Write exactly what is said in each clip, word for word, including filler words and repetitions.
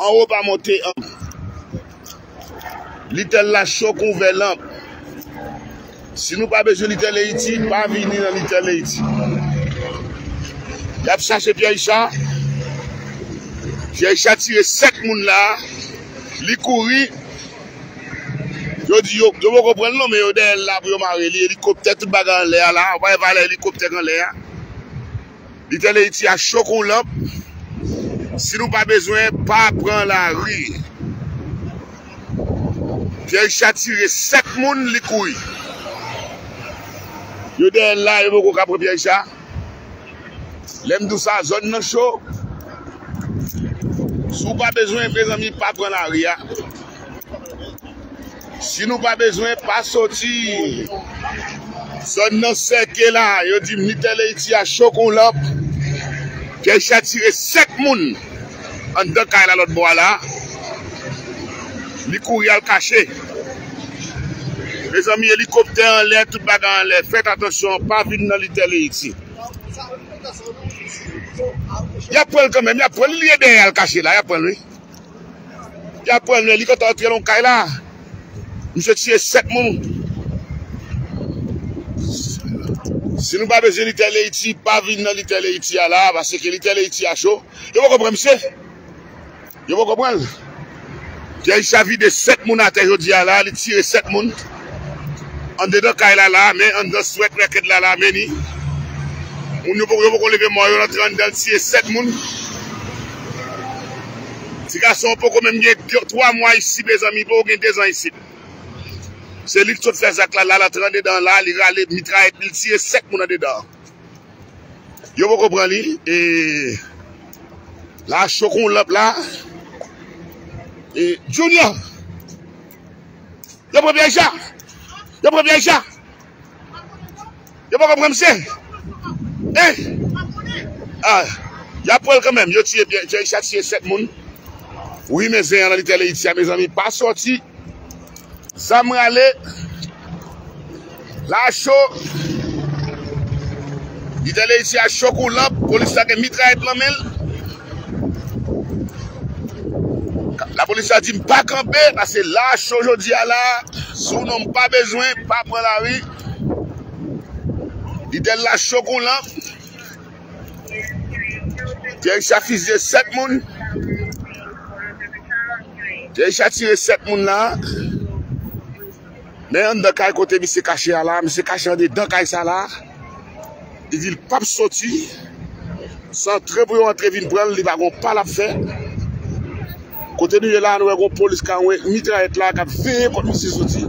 Anwo pa monte anba. Little la cho kon vè lanp. Si nou pa bezwen Little Haiti, pa vini nan Little Haiti. Y ap chache Pierre Richard. Pierre Richard tire sèt moun la. Li kouri. Yo di yo, yo poko pran l non, men yo dèyè l la pou yo mare li. Elikoptè, tout bagay anlè a la. Ou pa wè valè elikoptè k anlè a. Little Haiti a cho kon lanp. Si nou pa bezwen, pa pran lari. Pierre Richard tire sèt moun, li kouri. Yo dèyè l la, yo poko ka pran Pierre Richard. Lè m di w sa, zòn nan cho. Si w pa bezwen, mezanmi, pa pran lari a. Si nou pa bezwen, pa soti. Zòn nan sèke la, yo di m Little Haiti a cho kon lanp. Pierre Richard tire sèt moun anndan kay la lòt bò a la. Li kouri al kache. Mezanmi, elikoptè anlè, tout bagay anlè. Fèt atansyon, pa vin nan Little Haiti. Y ap pran l kanmenm, y ap pran l, li ye dèyè al kache la, y ap pran l, wi. Y ap pran l, men li kontan antre nan kay la. Misye tiye sèt moun. Si nou pa bezwen Little Haiti, pa vin nan Little Haiti a la, paske Little Haiti a cho. Yo poko pran misye. Yo poko pran l. Pierre Richard vide sèt moun atè jodi a la, li tire sèt moun. Andedan kay la la, men anndan swèt rèkèt la la, men ni. Moun yo poko, yo poko leve mò yo, l antre anndan, l tiye sèt moun. Ti gason an poko menm gen de, twa mwa isit, mezanmi, poko gen dezan isit. Se li k sot fè zak la, la, l antre andedan la, li rale mitrayèt, li tire sèt moun andedan. Yo poko pran li, e la cho kon lanp la. E Junior! Yo pran Pierre Richard! Yo pran Pierre Richard! Yo poko pran misye! Hein? Ah, y ap pran l kanmenm. Yo tiye Pierre, Pierre Richard tiye sèt moun. Wi, men zen an nan Little Haiti a, mezanmi, pa soti. Zam rale. La cho. Little Haiti a cho kou lanp. Polis la gen mitrayèt nan men l. Lapolis la di m pa kanpe, paske la cho jodi a la. Si w non m pa bezwen, pa pran lari. Little la cho kou lanp. Pierre Richard fizye sèt moun. Pierre Richard tire sèt moun la. Men anndan kay kote misye kache a la, misye kache andedan kay sa la. Li di l p ap soti. Se antre pou yo antre vin pran l, li pa gon pa l ap fè. Kote nou ye la, nou wè gon polis k ap wè mitrayèt la k ap veye kot misye soti.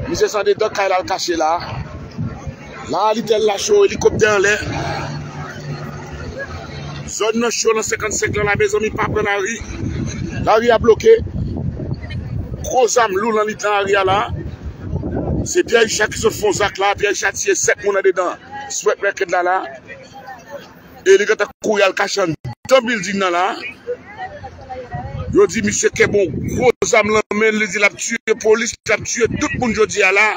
Misye se andedan kay la l kache la. La, Little la cho, elikoptè anlè. Zòn nan cho nan senkannsenk lan la, mezanmi, pa pran lari. Lari a bloke. Gwo zam lou nan mitan lari a la. Se Pierre Richard ki sot fè yon zak la. Pierre Richard tiye sèt moun andedan swèt rèkèt la la. E li gentan kouri al kache anndan bilding nan la. Yo di misye kenbe yon gwo zam nan men l, li di l ap tiye polis, l ap tiye tout moun jodi a la.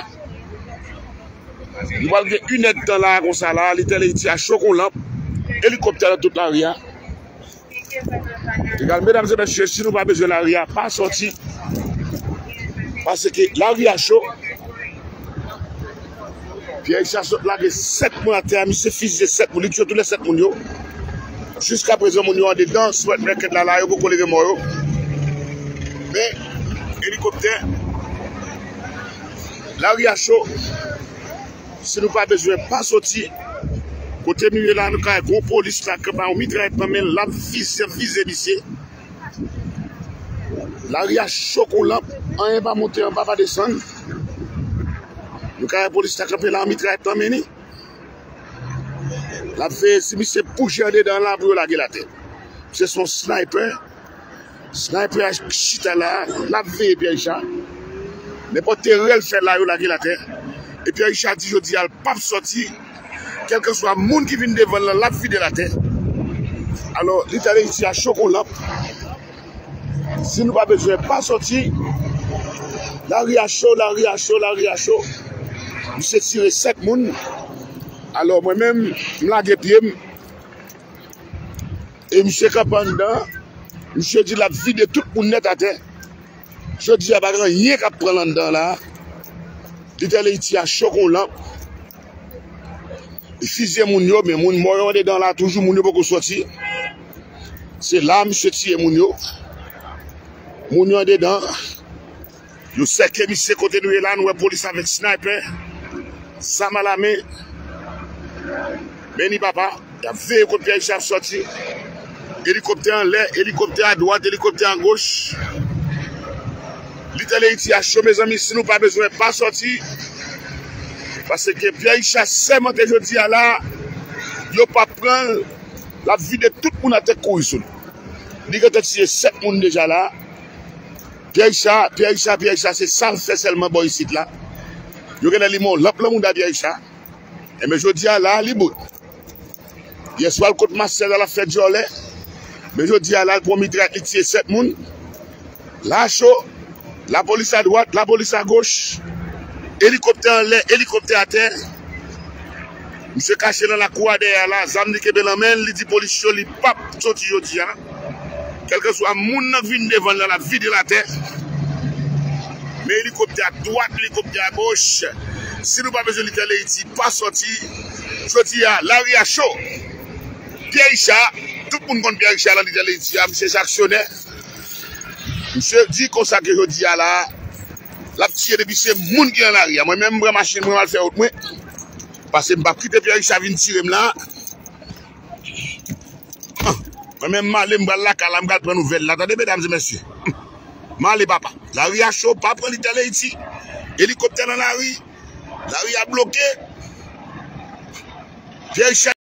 Nou pral gen inèdtan la konsa la, Little Haiti a cho kon lanp, elikoptè nan tout lari a. Egal, medam e mesye, si nou pa bezwen lari a, pa sòti. Paske lari a cho. Pierre Richard sot lage sèt moun atè a, misye fizye sèt moun, li tiye tout lè sèt moun yo. Jiskaprezan, moun yo andedan, swèt rèkèt la la, yo poko leve mò yo. Men, elikoptè, lari a cho. Si nou pa bezwen, pa sòti. Kote nou ye la, nou ka wè gwo polis la kanpe a yon mitrayèt nan men l, l ap vize, vize misye. Lari a cho kou lanp, anyen pa monte, anba pa desann. Nou ka wè polis la kanpe la, mitrayèt nan men li. L ap veye si misye bouje andedan la pou yo lage l atè. Misye se yon sniper. Sniper a chita la, l ap veye Pierre Richard. Nenpòt erè l fè la, yo lage l atè. E Pierre Richard di jodi a l p ap sòti. Kèlkeswa moun ki vin devan l lan, l ap vide l atè. Alò, Little Haiti a cho kon lanp. Si nou pa bezwen, pa sòti. Lari a cho, lari a cho, lari a cho. Misye tire sèt moun. Alò, mwen menm, m lage pye m. E misye kanpe anndan. Misye di l ap vide tout moun nèt atè. Jodi a, pa gen anyen k ap pran l anndan la. Little Haiti a cho kon lanp. Li fizye moun yo, men moun mò yo andedan la toujou, moun yo poko sòti. Se la misye tiye moun yo. Moun yo andedan. Yo sèke misye kote nou ye la, nou wè polis avèk sniper, zam alamen. Men ni papa, y ap veye kot Pierre Richard ap sòti. Elikoptè anlè, elikoptè adwat, elikoptè agoch. Little Haiti a cho, mezanmi, si nou pa bezwen, pa sòti. Paske Pierre Richard sèmante jodi a la, yo p ap pran l, l ap vide tout moun atè kouri sou l. Li gentan tiye sèt moun deja la. Pierre Richard, Pierre Richard, Pierre Richard, se sa l fè sèlman bò isit la. Yo genlè limen yon lanp nan mouda Pierre Richard. Enben, jodi a la, li bout. Yèswa, l kot Marcel la, l ap fè djòlè. Men jodi a la, l pran mitray, li tiye sèt moun. La cho, lapolis adwat, lapolis agoch. Elikoptè anlè, elikoptè atè. Misye kache nan lakou a dèyè a la, zam li kenbe nan men l, li di polis yo li p ap soti jodi a. Kèlkeswa moun nan k vin devan l la, l ap vide l atè. Men elikoptè adwat, elikoptè agoch. Si nou pa bezwen Little Haiti, pa sòti. Jodi a, lari a cho. Pierre Richard, tout moun konn Pierre Richard nan Little Haiti a, misye se aksyonè. Misye di konsa ke jodi a la, l ap tiye depi se moun ki nan lari a. Mwen menm, m pran machin mwen, m al fè wout mwen. Paske m p ap kite Pierre Richard vin tire m la. Mwen menm, m ale, m pral lakay la, m pral pran nouvèl la. Tande, medam e mesye. M ale, papa. Lari a cho, pa pran Little Haiti. Elikoptè nan lari. Lari a bloke. Pierre Richard